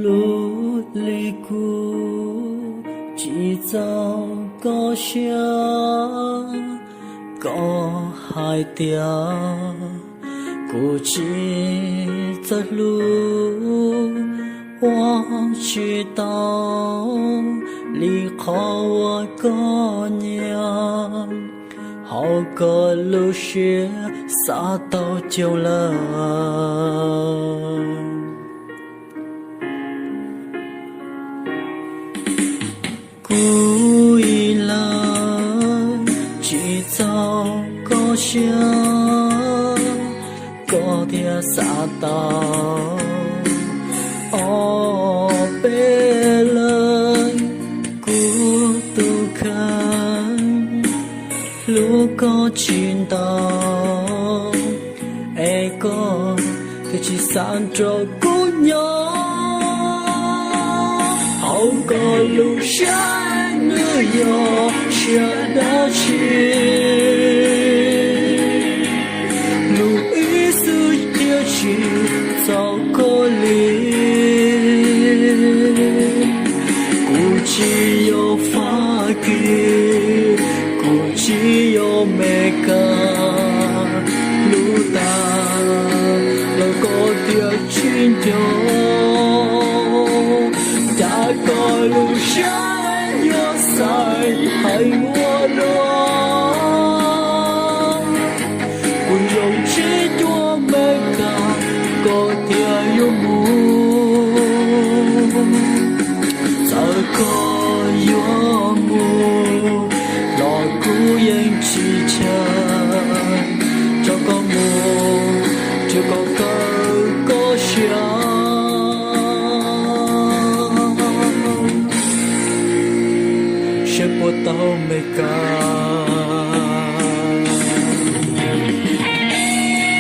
Lub lig kuv tsis txaus koj siab, koj hais tias kuv tsis txawj hlub, ua tsis tau li qhov uas koj nyiam, hauv koj lub siab xav tau coob lawm. Kuv ib leeg tsis txaus koj siab, koj thiaj xav tau ob peb leeg. Kuv tus kheej hlub koj tsis ntau, es koj thiaj tsis xav nrog kuv nyob. Hauv koj lub siab nws yog siab dab tsi, lub ib xwm thiaj tsis txaus koj li. Kuv tsis yog Fab Kis, kuv tsis yog Mes Kas, hlub tag los koj thiaj tsis nco. Cas koj lub siab yuav xav heev ua luaj, kuv zoo tsis cuag Mes Kas, koj thiaj yuav mus. Txawm koj yuav mus los kuv yeej tsis ntshai, tso koj mus, tsuav koj kawm koj siab. Saib puas tau Mes Kas.